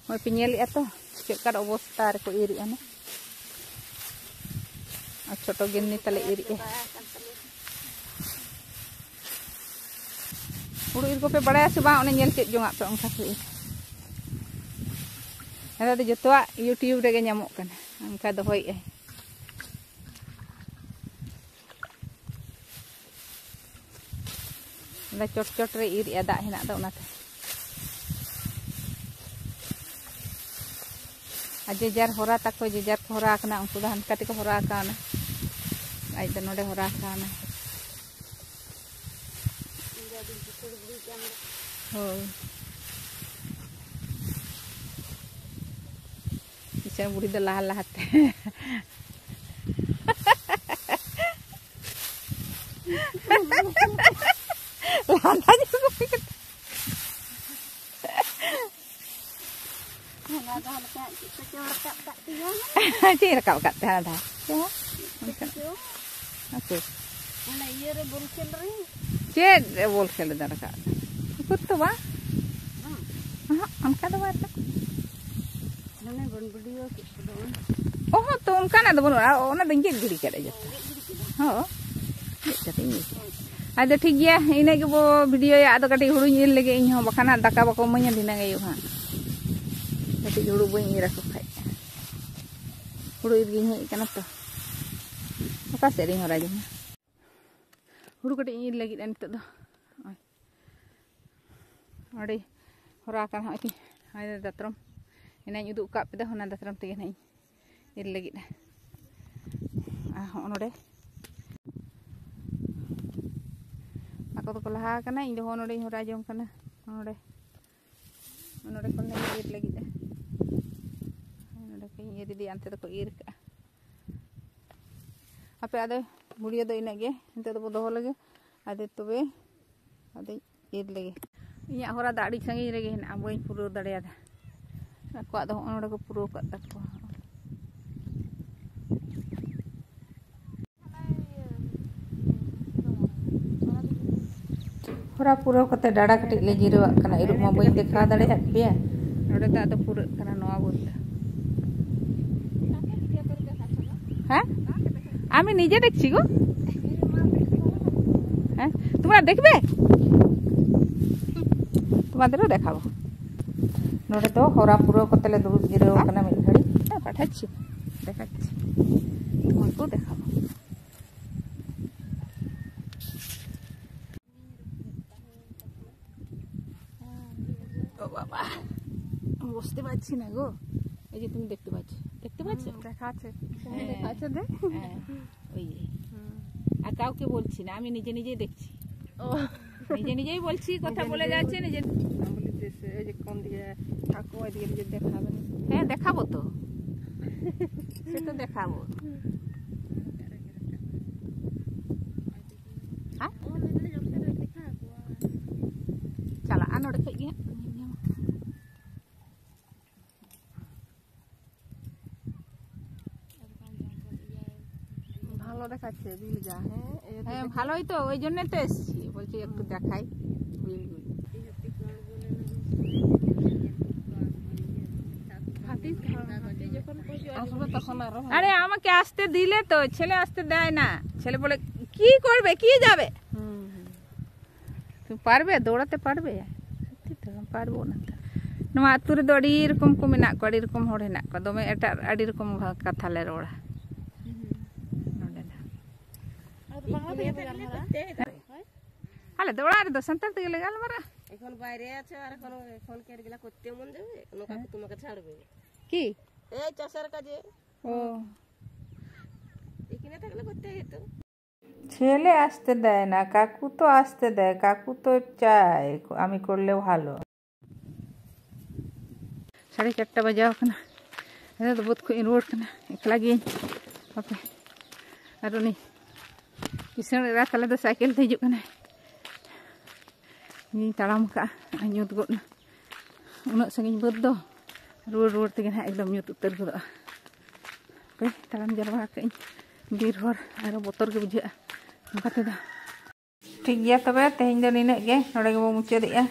ᱱᱚᱜᱼᱚᱭ ᱯᱮ ᱧᱮᱞᱮᱫᱼᱟ ᱛᱚ, ᱪᱮᱫ ᱞᱮᱠᱟᱱ ᱚᱵᱚᱥᱛᱟ ᱨᱮᱠᱚ ᱤᱨᱮᱫᱼᱟ ᱱᱟ᱾ ᱟᱨ ᱪᱷᱳᱴᱳ ᱜᱤᱱᱱᱤ ᱛᱟᱞᱮ ᱤᱨᱮᱫᱼᱟ᱾ ᱦᱩᱲᱩ ᱤᱨ ᱠᱚᱯᱮ ᱵᱟᱲᱟᱭᱟ ᱥᱮ ᱵᱟᱝ? ᱚᱱᱮ ᱧᱮᱞ ᱪᱮᱫ ᱡᱚᱝᱟᱜ ᱯᱮ, ᱚᱱᱠᱟ ᱠᱚ ᱤᱨ᱾ ᱱᱮᱛᱟᱨ ᱫᱚ ᱡᱚᱛᱚᱣᱟᱜ YouTube ᱨᱮᱜᱮ ᱧᱟᱢᱚᱜ ᱠᱟᱱᱟ, ᱚᱱᱠᱟ ᱫᱚᱦᱚᱭᱮᱫᱼᱟᱭ᱾ ᱚᱸᱰᱮ ᱪᱚᱴ ᱪᱚᱴ ᱨᱮ ᱤᱨᱮᱜᱼᱟ, ᱫᱟᱜ ᱦᱮᱱᱟᱜ ᱫᱚ ᱚᱱᱟᱛᱮ᱾ ᱟᱨ ᱡᱮ ᱡᱟᱨ ᱦᱚᱨᱟ ᱛᱟᱠᱚ, ᱡᱮ ᱡᱟᱨ ᱠᱚ ᱦᱚᱨᱟ ᱟᱠᱟᱱᱟ, ᱩᱱᱠᱩ ᱫᱚ ᱦᱟᱱᱠᱟ ᱛᱮᱠᱚ ᱦᱚᱨᱟ ᱟᱠᱟᱱᱟ, ᱟᱡ ᱫᱚ ᱱᱚᱰᱮ ᱦᱚᱨᱟ ᱟᱠᱟᱱᱟ᱾ ᱦᱳᱭ, ᱠᱤᱥᱟᱹᱬ ᱵᱩᱲᱦᱤ ᱫᱚ ᱞᱟᱦᱟ ᱞᱟᱦᱟᱛᱮ᱾ ᱞᱟᱸᱫᱟ ᱧᱚᱜ ᱠᱟᱛᱮ᱾ ᱦᱟᱱᱟ ᱫᱷᱟᱣ ᱞᱮᱠᱟ ᱪᱮᱫ ᱠᱚᱪᱚ ᱨᱟᱠᱟᱵ ᱠᱟᱜ ᱛᱤᱧᱟ᱾ ᱪᱮᱫ ᱨᱟᱠᱟᱵ ᱠᱟᱜ ᱛᱟᱦᱮᱸ ᱟᱫᱷᱟ? ᱪᱮᱫ ᱠᱚᱪᱚ᱾ ᱦᱟᱹᱠᱩ᱾ ᱚᱱᱟ ᱤᱭᱟᱹ ᱨᱮ ᱵᱚᱞ ᱠᱷᱮᱞ ᱨᱮ᱾ ᱪᱮᱫ ᱵᱚᱞ ᱠᱷᱮᱞ ᱨᱮᱫᱚ ᱨᱟᱠᱟᱵ ᱫᱟ? ᱩᱠᱩᱨ ᱛᱚ ᱵᱟᱝ᱾ ᱵᱟᱝ᱾ ᱟᱦᱟᱜ, ᱚᱱᱠᱟ ᱫᱚ ᱵᱟᱭ ᱨᱟᱠᱟᱵ᱾ ᱦᱟᱱᱮ ᱵᱚᱱ ᱵᱷᱤᱰᱤᱭᱳ ᱠᱮᱫ ᱠᱚᱫᱚ ᱩᱱ᱾ ᱚᱦᱚᱸ, ᱛᱚ ᱚᱱᱠᱟᱱᱟᱜ ᱫᱚ ᱵᱟᱹᱱᱩᱜᱼᱟ, ᱚᱱᱟ ᱫᱚᱧ ᱜᱮᱫ ᱜᱤᱰᱤ ᱠᱟᱫᱟ ᱡᱚᱛᱚ᱾ ᱜᱮᱫ ᱜᱤᱰᱤ ᱠᱮᱫᱟ᱾ ᱦᱚᱸ, ᱜᱮᱫ ᱠᱟᱛᱮᱧ ᱤᱭᱟᱹ ᱠᱮᱫᱟ᱾ ᱟᱫᱚ ᱴᱷᱤᱠ ᱜᱮᱭᱟ, ᱤᱱᱟᱹᱜ ᱜᱮᱵᱚ ᱵᱷᱤᱰᱤᱭᱳᱭᱟ᱾ ᱟᱫᱚ ᱠᱟᱹᱴᱤᱡ ᱦᱩᱲᱩᱧ ᱤᱨ ᱞᱮᱜᱮ ᱤᱧ ᱦᱚᱸ, ᱵᱟᱠᱷᱟᱱ ᱦᱟᱸᱜ ᱫᱟᱠᱟ ᱵᱟᱠᱚ ᱤᱢᱟᱹᱧᱟ ᱫᱷᱤᱱᱟᱹᱝ ᱟᱹᱭᱩᱵ ᱦᱟᱸᱜ᱾ ᱠᱟᱹᱴᱤᱡ ᱦᱩᱲᱩ ᱵᱟᱹᱧ ᱤᱨ ᱟᱠᱚ ᱠᱷᱟᱡ᱾ ᱦᱩᱲᱩ ᱤᱨ ᱜᱤᱧ ᱦᱮᱡ ᱟᱠᱟᱱᱟ ᱛᱚ᱾ ᱚᱠᱟ ᱥᱮᱫ ᱨᱤᱧ ᱦᱚᱨᱟ ᱡᱚᱝᱟ? ᱦᱩᱲᱩ ᱠᱟᱹᱴᱤᱡ ᱤᱧ ᱤᱨ ᱞᱟᱹᱜᱤᱫᱼᱟ ᱱᱤᱛᱚᱜ ᱫᱚ᱾ ᱱᱚᱜᱼᱚᱭ᱾ ᱚᱸᱰᱮ ᱦᱚᱨᱟ ᱟᱠᱟᱱ, ᱦᱚᱸᱜᱼᱚᱭ ᱛᱤᱧ, ᱦᱚᱸᱜᱼᱚᱭ ᱫᱟᱛᱨᱚᱢ᱾ ᱮᱱᱟᱧ ᱩᱫᱩᱜ ᱟᱠᱟᱫ ᱯᱮ ᱫᱚ, ᱚᱱᱟ ᱫᱟᱛᱨᱚᱢ ᱛᱮᱜᱮ ᱱᱟᱦᱟᱜ ᱤᱧ ᱤᱨ ᱞᱟᱹᱜᱤᱫ᱾ ᱟᱨ ᱦᱚᱸᱜᱼᱚ ᱱᱚᱰᱮ ᱟᱠᱚ ᱫᱚᱠᱚ ᱞᱟᱦᱟ ᱟᱠᱟᱱᱟ, ᱤᱧ ᱫᱚ ᱦᱚᱸᱜᱼᱚ ᱱᱚᱰᱮᱧ ᱦᱚᱨᱟ ᱡᱚᱝ ᱠᱟᱱᱟ᱾ ᱱᱚᱰᱮ, ᱱᱚᱰᱮ ᱠᱷᱚᱱ ᱞᱮ ᱤᱨ ᱞᱟᱹᱜᱤᱫᱼᱟ᱾ ᱱᱚᱰᱮ ᱠᱷᱚᱱ ᱤᱧ ᱤᱨ ᱤᱫᱤᱭᱟ, ᱚᱱᱛᱮ ᱫᱚᱠᱚ ᱤᱨ ᱠᱟᱜᱼᱟ᱾ ᱦᱟᱯᱮ ᱟᱫᱚ ᱵᱷᱤᱰᱤᱭᱳ ᱫᱚ ᱤᱱᱟᱹᱜ ᱜᱮ, ᱱᱤᱛᱚᱜ ᱫᱚᱵᱚ ᱫᱚᱦᱚ ᱞᱮᱜᱮ᱾ ᱟᱫᱚ ᱛᱚᱵᱮ ᱟᱫᱚᱧ ᱤᱨ ᱞᱮᱜᱮ᱾ ᱤᱧᱟᱹᱜ ᱦᱚᱨᱟ ᱫᱚ ᱟᱹᱰᱤ ᱥᱟᱺᱜᱤᱧ ᱨᱮᱜᱮ ᱦᱮᱱᱟᱜᱼᱟ, ᱵᱟᱹᱧ ᱯᱩᱨᱟᱹᱣ ᱫᱟᱲᱮᱭᱟᱫᱟ᱾ ᱟᱠᱚᱣᱟᱜ ᱫᱚ ᱦᱚᱸᱜᱼᱚ ᱱᱚᱰᱮ ᱠᱚ ᱯᱩᱨᱟᱹᱣ ᱠᱟᱜ ᱛᱟᱠᱚᱣᱟ᱾ ᱠᱷᱚᱨᱟ ᱯᱩᱨᱟᱹᱣ ᱠᱟᱛᱮ ᱰᱟᱲᱟ ᱠᱟᱹᱴᱤᱡ ᱞᱮ ᱡᱤᱨᱟᱹᱣᱟᱜ ᱠᱟᱱᱟ᱾ ᱤᱨᱚᱜ ᱢᱟ ᱵᱟᱹᱧ ᱫᱮᱠᱷᱟᱣ ᱫᱟᱲᱮᱭᱟᱜ ᱯᱮᱭᱟ᱾ ᱱᱚᱰᱮ ᱫᱚ ᱟᱫᱚ ᱯᱩᱨᱟᱹᱜ ᱠᱟᱱᱟ ᱱᱚᱣᱟ ᱵᱚᱞ ᱫᱚ᱾ ᱦᱮᱸ? আমি নিজে দেখছি গো। হ্যাঁ, তোমরা দেখবে? তোমাদেরও দেখাবো। ᱱᱚᱰᱮ ᱫᱚ ᱦᱚᱨᱟ ᱯᱩᱨᱟᱹᱣ ᱠᱟᱛᱮ ᱞᱮ ᱫᱩᱲᱩᱵ ᱡᱤᱨᱟᱹᱣ ᱟᱠᱟᱱᱟ ᱢᱤᱫ ᱜᱷᱟᱹᱲᱤᱡ᱾ ᱦᱮᱸ, ᱯᱟᱴᱷᱟচ্ছি, দেখাচ্ছি, তোমাকেও দেখাবো। ও বাবা, বসতে পারছি না গো। এই যে তুমি দেখতে পাচ্ছ, দেখতে পাচ্ছ? হুম, দেখা আছে। তুমি হ্যাঁ। দেখা আছে দে? হ্যাঁ, ওই যে। হুম। আর কাউকে বলছি না, আমি নিজে নিজেই দেখছি। ও। নিজে নিজেই বলছি, কথা নিজে বলে নিজেই যাচ্ছে, বলছি। নিজে। আমি বলি যে সে, এই যে কোন দিকে থাকো, ওইদিকে নিজে দেখাবে না। হ্যাঁ, দেখাবো তো। সে তো দেখাবো। ᱦᱮᱸ? ᱪᱟᱞᱟᱜᱼᱟ ᱱᱚᱰᱮ ᱠᱷᱚᱡ ᱜᱮ ᱦᱟᱸᱜ᱾ ভালো দেখাচ্ছে বিলগা, হ্যাঁ? এই যে হ্যাঁ, দেখো। ভালোই তো, ওই জন্য তো এসছি। বলছি একটু দেখাই বিলগুলো। হাতি, হাতি যখন আসবে তখন আরো ভালো। আরে, আমাকে আসতে দিলে তো, ছেলে আসতে দেয় না। ছেলে বলে, "কি করবে, কি যাবে?" হুম, হুম। তুমি পারবে? দৌড়াতে পারবে? সত্যি তো, পারবো না তো। ᱱᱚᱣᱟ ᱟᱹᱛᱩ ᱨᱮᱫᱚ ᱟᱹᱰᱤ ᱨᱚᱠᱚᱢ ᱠᱚ ᱢᱮᱱᱟᱜ ᱠᱚᱣᱟ, ᱟᱹᱰᱤ ᱨᱚᱠᱚᱢ ᱦᱚᱲ ᱦᱮᱱᱟᱜ ᱠᱚᱣᱟ, ᱫᱚᱢᱮ ᱮᱴᱟᱜ ᱟᱹᱰᱤ ᱨᱚᱠᱚᱢ ᱵᱷᱟ-, ᱠᱟᱛᱷᱟ ᱞᱮ ᱨᱚᱲᱟ᱾ ᱱᱚᱰᱮ ᱫᱚ᱾ ᱟᱫᱚ ᱵᱟᱝᱞᱟ ᱛᱮᱜᱮ ᱯᱮ ᱜᱟᱞᱢᱟᱨᱟᱜᱼᱟ? ᱟᱞᱮ ᱫᱚ ᱚᱲᱟᱜ ᱨᱮᱫᱚ ᱥᱟᱱᱛᱟᱲ ᱛᱮᱜᱮ ᱞᱮ ᱜᱟᱞᱢᱟᱨᱟᱜᱼᱟ᱾ এখন বাইরে আছো আর এখন ফোন কে রেগুলা করতে মন যাবে? কোনো কাকু তোমাকে ছাড়বে? কি? এই চাষের কাজে। ও। এখানে থাকলে করতে হতো। ছেলে আসতে দেয় না, কাকু তো আসতে দেয়, কাকু তো চায় আমি করলে ভালো। ᱥᱟᱲᱮ ᱪᱟᱨᱴᱟ ᱵᱟᱡᱟᱣ ᱠᱟᱱᱟ᱾ ᱱᱤᱛᱚᱜ ᱫᱚ ᱵᱟᱹᱫᱽ ᱠᱷᱚᱡ ᱤᱧ ᱨᱩᱣᱟᱹᱲ ᱠᱟᱱᱟ, ᱮᱠᱞᱟ ᱜᱤᱭᱟᱹᱧ᱾ ᱦᱟᱯᱮ, ᱟᱨ ᱩᱱᱤ ᱠᱤᱥᱟᱹᱬ ᱮᱨᱟ ᱛᱟᱞᱮ ᱫᱚ ᱥᱟᱭᱠᱮᱞ ᱛᱮ ᱦᱤᱡᱩᱜ ᱠᱟᱱᱟᱭ᱾ ᱤᱧᱤᱧ ᱛᱟᱲᱟᱢ ᱠᱟᱜᱼᱟ, ᱟᱨ ᱧᱩᱛ ᱜᱚᱫ ᱱᱟ᱾ ᱩᱱᱟᱹᱜ ᱥᱟᱺᱜᱤᱧ ᱵᱟᱹᱫᱽ ᱫᱚ ᱨᱩᱣᱟᱹᱲ ᱨᱩᱣᱟᱹᱲ ᱛᱮᱜᱮ ᱱᱟᱦᱟᱜ ᱮᱠᱫᱚᱢ ᱧᱩᱛ ᱩᱛᱟᱹᱨ ᱜᱚᱫᱚᱜᱼᱟ᱾ ᱦᱟᱯᱮ, ᱛᱟᱲᱟᱢ ᱡᱟᱨᱣᱟ ᱠᱟᱜ ᱟᱹᱧ ᱵᱤᱨ ᱦᱚᱨ, ᱟᱨᱚ ᱵᱚᱛᱚᱨ ᱜᱮ ᱵᱩᱡᱷᱟᱹᱜᱼᱟ ᱱᱚᱝᱠᱟ ᱛᱮᱫᱚ᱾ ᱴᱷᱤᱠ ᱜᱮᱭᱟ, ᱛᱚᱵᱮ ᱛᱮᱦᱮᱧ ᱫᱚ ᱱᱤᱱᱟᱹᱜ ᱜᱮ, ᱱᱚᱰᱮ ᱜᱮᱵᱚ ᱢᱩᱪᱟᱹᱫᱮᱜᱼᱟ᱾